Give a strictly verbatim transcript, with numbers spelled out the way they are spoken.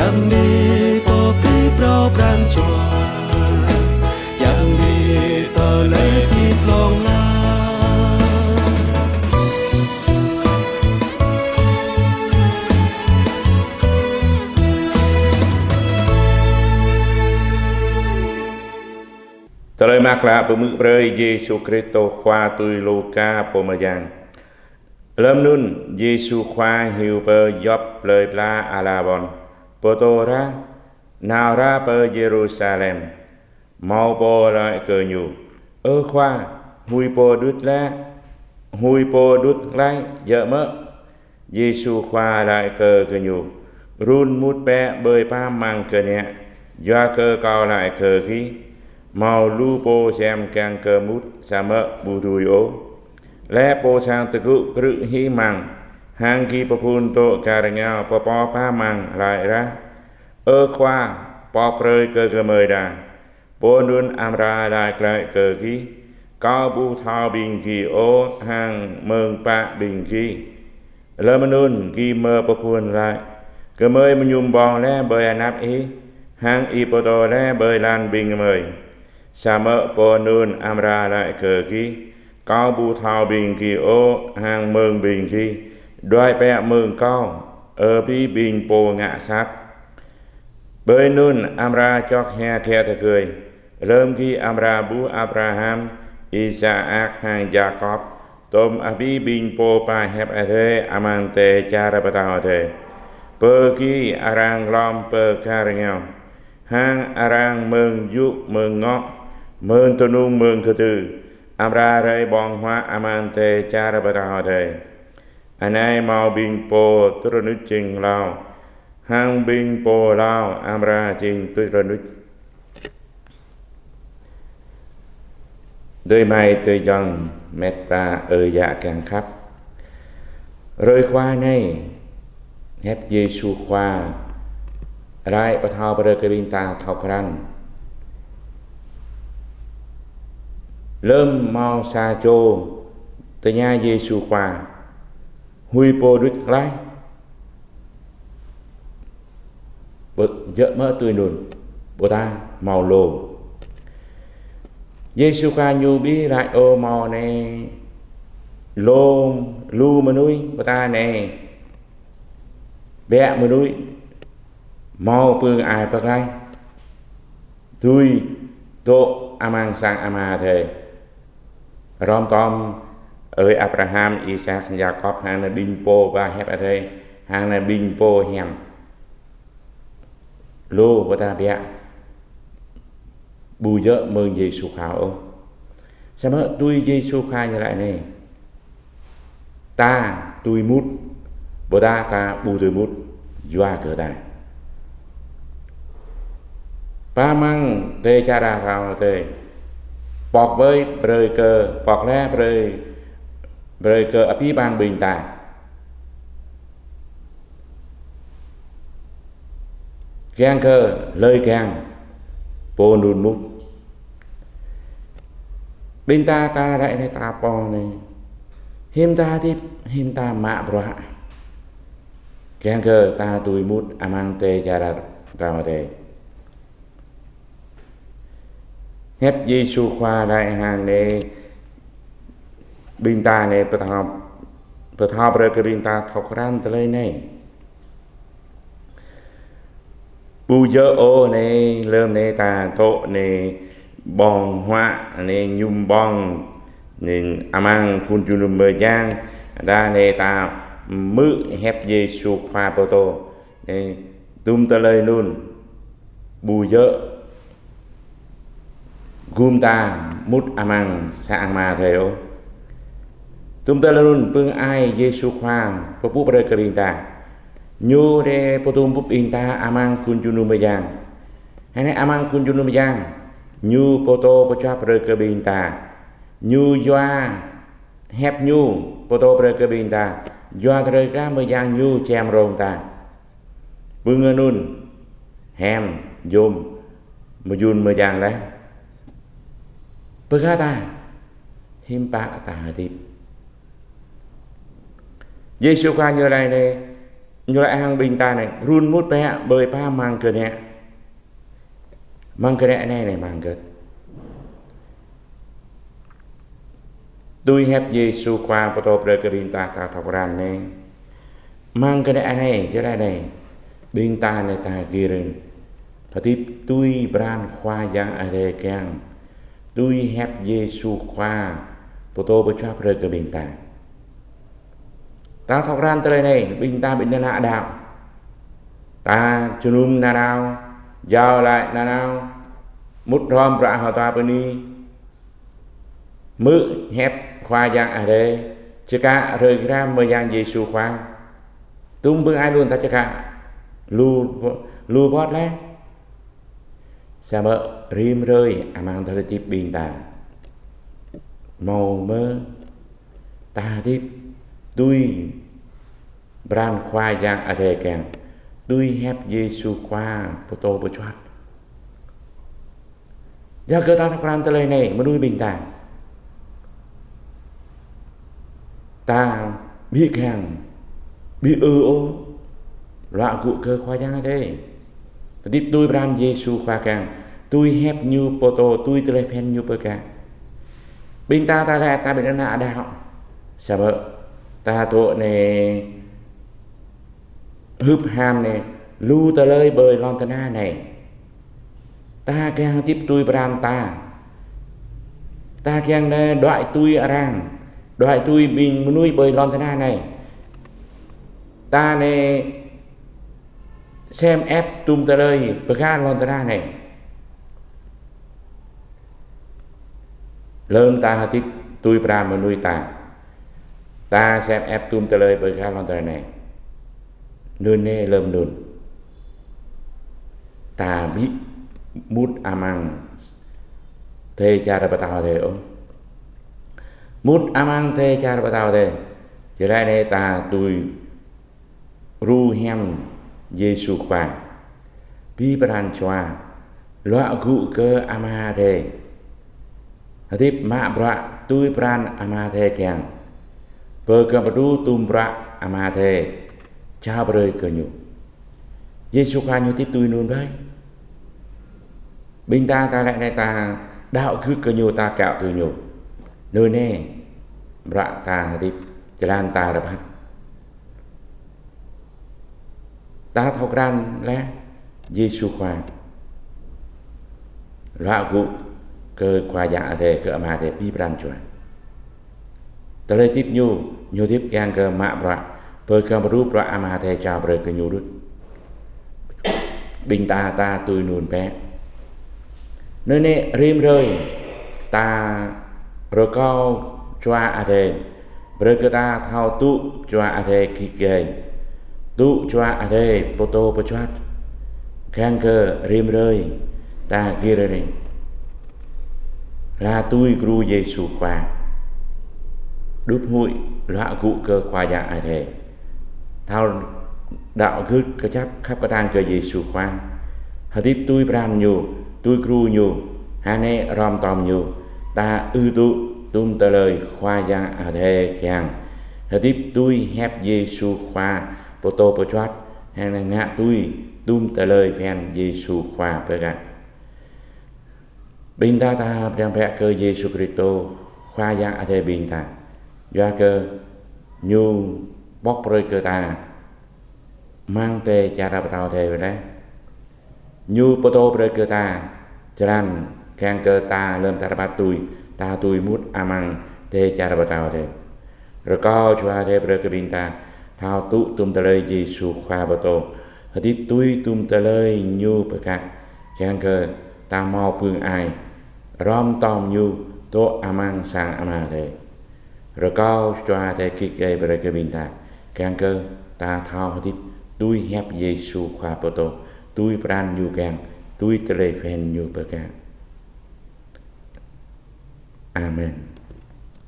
Yang ni pô pơpŭ pran jua, yang ni tơlơi hơdip hlŏng lar. Tơlơi mơak klă pơmưk brơi Yêsu Kristô Khua tui Luka pô mơyang. Lơm anŭn, Yêsu Khua hyu pơ djŏp plơi pla ala ƀôn, pơtô ră, nao ră pơ Yêrusalem. Hmâo pô laĭ kơ Ñu: Ơ Khua, huĭ pô đŭt laih, huĭ pô đŭt laih, djơ̆ mơ̆? Yêsu Khua laĭ kơ gơñu: Run mŭt bĕ ƀơi pơmăng kơnăl, yua kơ Kâo laĭ kơ gih, hmâo lu pô sem kiăng kơ mŭt, samơ̆ ƀu dưi ôh. Laih pô sang tơgŭ krư̆ hĭ amăng, hăng gih pơphun dŏ kar rơngiao pơ pô pơmăng laĭ ră: Ơ Khua, pŏk brơi kơ gơmơi đa. Pô anŭn amra laĭ glaĭ kơ gih: Kâo ƀu thâo ƀing gih ôh, hăng mơ̆ng pă ƀing gih. Lơm anŭn gih mơ̆ pơphun laĭ: Gơmơi mơñum ƀơ̆ng laih ƀơi anăp Ih, hăng Ih pơtô laih ƀơi lăn ƀing gơmơi. Samơ̆ pô anŭn amra laĭ kơ gih: Kâo ƀu thâo ƀing gih ôh, hăng mơ̆ng ƀing gih. Đuaĭ bĕ mơ̆ng Kâo, ơ abih ƀing pô ngă sat. Ƀơi anŭn amra čŏk hia kiă tơgơi, lơm gih amra ƀuh Abraham, Isaak hăng Yakôb, tơm abih ƀing pô pơhiăp Adai amăng dêh čar pơtao Adai. Pơ gih arăng glŏm pơ kar rơngiao, hăng arăng mơ̆ng yŭ mơ̆ng ngŏ, mơ̆ng tơnung mơ̆ng kơdư, amra rai ƀơ̆ng huă amăng dêh čar pơtao Adai. Anai hmâo ƀing pô tơrơnuč jing hlâo, hăng ƀing pô hlâo amra jing tơrơnuč. Adơi amai adơi ayŏng met wa ơi yă kiăng khăp. Hrơi Khua anai, hiăp Yêsu Khua rai pơthâo brơi kơ ƀing ta thâo krăn. Lơm hmâo sa čô tơña Yêsu Khua: Huĭ pô đŭt laih, ƀu djơ̆ mơ̆ tui anŭn, ƀôdah hmâo lu? Yêsu Khua Ñu ƀu laĭ ôh hmâo anai lu, lu mơnuih, ƀôdah anai ƀiă mơnuih, hmâo pưng ai pơklaih dưi dŏ amăng sang Ama Adai. Hrŏm tơm ơi Abraham, Isaak, Yakôb, hăng anai ƀing pô pơhiăp Adai, hăng anai ƀing pô hiam. Lu ƀôdah ƀiă, ƀu djơ̆ mơ̆ng Yêsu Khua ôh. Samơ̆ tui Yêsu Khua Ñu laĭ anai: Ta dưi mŭt, ƀôdah ta ƀu dưi mŭt, yua kơ ta. Pơmăng dêh čar pơtao Adai, pŏk brơi, brơi kơ, pŏk laih brơi, brơi kơ abih bang ƀing ta. Kiăng kơ hlơi kiăng pô anŭn mŭt. Ƀing ta, ta rai anai ta pô anai, hiư̆m ta hơdip, hiư̆m ta mă bruă, kiăng kơ ta dưi mŭt amăng dêh čar pơtao Adai. Hiăp Yêsu Khua laĭ hăng anai, ƀing ta anai pơthâo, pơthâo brơi kơ ƀing ta thâo krăn tơlơi anai. Ƀu djơ̆ ôh anai, lơm anai ta dŏ anai ƀơ̆ng huă anai, mơñum ƀơ̆ng anai amăng khul jơnum mơyang, dah anai ta hmư̆ hiăp Yêsu Khua pơtô anai, tŭm tơlơi anŭn ƀu djơ̆ gum ta mŭt amăng sang Ama Adai ôh. Tŭm tơlơi anŭn pưng ai Yêsu Khua pơpŭ brơi kơ ƀing ta. Ñu đe pơtŭm bưp ƀing ta amăng khul jơnum mơyang. Hơnai amăng khul jơnum mơyang, Ñu pơtô pơčuăp brơi kơ ƀing ta. Ñu yua hiăp Ñu pơtô brơi kơ ƀing ta. Yua tơlơi krah mơyang Ñu čem rông ta. Pưng anŭn, hiam, yôm, mơjun mơyang laih. Pơkă ta, hiư̆m pă ta hơdip. Yêsu Khua Ñu laĭ anai, Ñu laĭ hăng ƀing ta anai, run mŭt bĕ ƀơi pha amăng kơnĕ. Amăng kơnĕ anai anai, amăng kơ tui hiăp Yêsu Khua pơtô brơi kơ ƀing ta, ta thâo krăn anai. Amăng kơnĕ anai, čơđai anai, ƀing ta anai ta gir hơdip tui pran Khua Yang Adai kiăng, tui hiăp Yêsu Khua pơtô pơčuăt brơi kơ ƀing ta. Ta thâo krăn tơlơi anai, ƀing ta ƀing ta ană đaŏ. Ta jơnum nanao, jao laĭ nanao, mŭt hrŏm bruă hơtua bơni, hmư̆ hiăp Khua Yang Adai, čơkă hrơi hrăm mơyang Yêsu Khua. Tum bưng ai lun ta čơkă, lu, lu bot lĕ. Samơ̆ rĭm hrơi amăng tơlơi hơdip ƀing ta, hmâo mơ̆ ta hơdip tui pran Khua Yang Adai kiăng, tui hiăp Yêsu Khua pơtô pơčuăt? Yua kơ ta thâo krăn tơlơi anai, mơnuih ƀing ta, ta ƀu kiăng, ƀu ư ôh, luă gŭ kơ Khua Yang Adai. Hơdip tui pran Yêsu Khua kiăng, tui hiăp Ñu pơtô, tui tơlơi phiăn Ñu pơkă. Ƀing ta, ta laĭ ta ƀing ană đaŏ. Samơ̆ ta tŭ anai hưp ham anai, lu tơlơi ƀơi lŏn tơnah anai. Ta kiăng hơdip tui pran ta. Ta kiăng anai đuaĭ tui arăng, đuaĭ tui ƀing mơnuih ƀơi lŏn tơnah anai. Ta anai sem ĕp tum tơlơi pơkă lŏn tơnah anai. Lơm ta hơdip tui pran mơnuih ta, ta sem ĕp tum tơlơi pơkă lŏn tơnah anai, anŭn anai lơm anŭn ta ƀu mŭt amăng Adai čar pơtao Adai ôh. Mŭt amăng Adai čar pơtao Adai, jơlan anai ta tui gru hiam Yêsu Khua, ƀu pran jua, luă gŭ kơ Ama Adai, hơdip mă bruă tui pran Ama Adai kiăng, pơkơm pơdu tum bruă Ama Adai jao brơi kơ ñu. Yêsu Khua Ñu hơdip tui anŭn ƀai. Ƀing ta, ta laĭ anai ta đaŏ gưt kơ Ñu, ta kiaŏ tui Ñu, anŭn anai bruă ta hơdip, jơlan ta rơbat. Ta thâo krăn laih Yêsu Khua luă gŭ kơ Khua Yang Adai, kơ Ama Adai ƀu pran jua. Tơlơi hơdip Ñu, Ñu hơdip kiăng kơ mă bruă, pơkơm pơdu bruă Ama Adai jao brơi kơ Ñu đôč. Ƀing ta, ta tui anŭn bĕ. Anŭn anai rĭm hrơi ta rơkâo Jua Adai brơi kơ ta thâo tŭ Jua Adai git gai, tŭ Jua Adai pơtô pơčuăt, kiăng kơ rĭm hrơi ta gir anai, hla tui gru Yêsu Khua, đŭp huĭ luă gŭ kơ Khua Yang Adai, thâo đaŏ gưt kơjăp khăp kơtang kơ Yêsu Khua, hơdip tui pran Ñu, tui gru Ñu, hơnai hrŏm tom Ñu, ta ư tŭ tum tơlơi Khua Yang Adai kiăng, hơdip tui hiăp Yêsu Khua pơtô pơčuăt, hăng ngă tui tum tơlơi phiăn Yêsu Khua pơkă. Ƀing ta, ta pơdrăng bĕ kơ Yêsu Kristô, Khua Yang Adai ƀing ta, yua kơ Ñu pŏk brơi kơ ta amăng Adai čar pơtao Adai laih. Ñu pơtô brơi kơ ta jơlan kiăng kơ ta lơm ta rơbat tui, ta tui mŭt amăng Adai čar pơtao Adai. Rơkâo Jua Adai brơi kơ ƀing ta thâo tŭ tum tơlơi Yêsu Khua pơtô, hơdip tui tum tơlơi Ñu pơkă, kiăng kơ ta hmâo pơang ai, hrŏm tom Ñu dŏ amăng sang Ama Adai. Rơkâo Jua Adai git gai brơi kơ ƀing ta, kiăng kơ ta thâo hơdip tui hiăp Yêsu Khua pơtô, tui pran Ñu kiăng, tui tơlơi phiăn Ñu pơkă. Amen.